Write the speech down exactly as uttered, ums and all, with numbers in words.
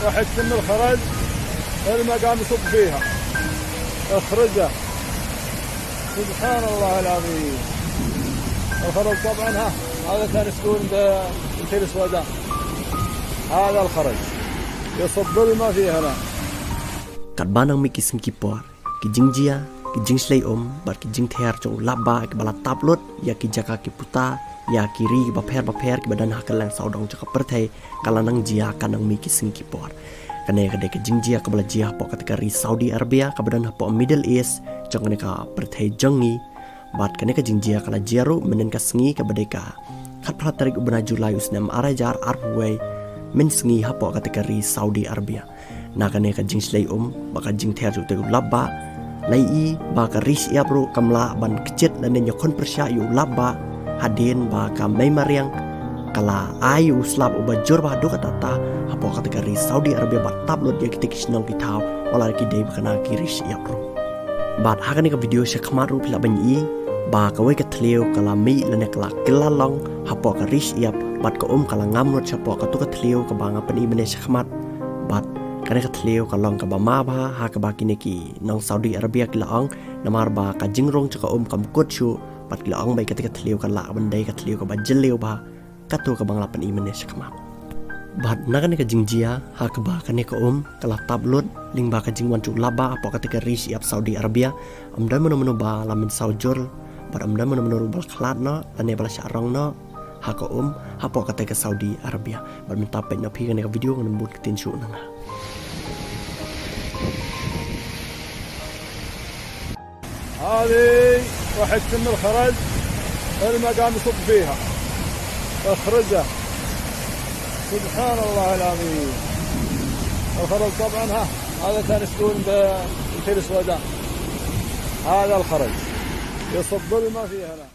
واحد من الخرج، الماء قام يصب فيها. اخرجه. سبحان الله العظيم. الخرج طبعًا، ها، هذا كان يسكن ب-، بخير سويدان. هذا الخرج. يصب الماء فيها الآن. Katba nang mih ki sngi ki por, ki jingjia, ki jingshlei um, bad ki jingther jong u lap bah kiba la tap lut ïa ki jaka ki puta, ïa ki ri bapher bapher kiba don ha kylleng sawdong jong ka pyrthei, ka la nang jia katba nang mih ki sngi ki por. Kane ka dei ka jingjia kaba la jia hapoh kata ka ri Saudi Arabia kaba don hapoh Middle East jong kane ka pyrthei jong ngi. Bad kane ka jingjia ka la jia ruh mynhynnin ka sngi kaba dei ka khatphra tarik u bnai July u snem ar hajar arphew wei, mynsngi hapoh kata ka ri Saudi Arabia. Na kane ka jingshlei um bad ka jingther jong utai u lap bah, la ïohi ba ka ri shyiap ruh kam lah ban kjit lane ïakhun pyrshah ïa u lap bah, hadien ba ka mei mariang ka la ai u slap uba jur bha haduh katta katta hapoh kata ka ri Saudi Arabia bad tap lut ïa kita ki shnong ki thaw, wat la ki dei ba kane ki ri shyiap ruh. Bad ha kane ka video shakhmat ruh phi lah ban ïohi ba kawei ka thliew ka la mih lane ka la kylla long hapoh ka ri shyiap, bad ka um ka la ngam lut shapoh katu ka thliew kaba nga pyni mynne shakhmat. Bad kane ka thliew ka long kaba ma bha, ha kaba kine ki nong Saudi Arabia ki la ong, namar ba ka jingrung jong ka um kam kut shuh, bad ki la ong ba kata ka thliew ka lah ban dei ka thliew kaba jylliew bha, kato kaba nga la pyni mynne shakhmat. Bad na kane ka jingjia, ha kaba kane ka um ka la tap lut lyngba ka jingwan jong u lap bah hapoh kata ka ri shyiap Saudi Arabia, ym don mano mano ba la mynsaw jur, bad ym don mano mano ruh ba la khlad noh lane ba la shah rong noh ha ka um hapoh kata ka Saudi Arabia. Bad mynta peit noh phi kane ka video, ngan bud ktien shuh na nga. هذه راح تتم الخرج، الماء قام يصب فيها. اخرجه. سبحان الله العظيم. الخرج طبعًا، ها، هذا كان يسكن ب-، بخير سويدان. هذا الخرج. يصب الماء فيها الآن.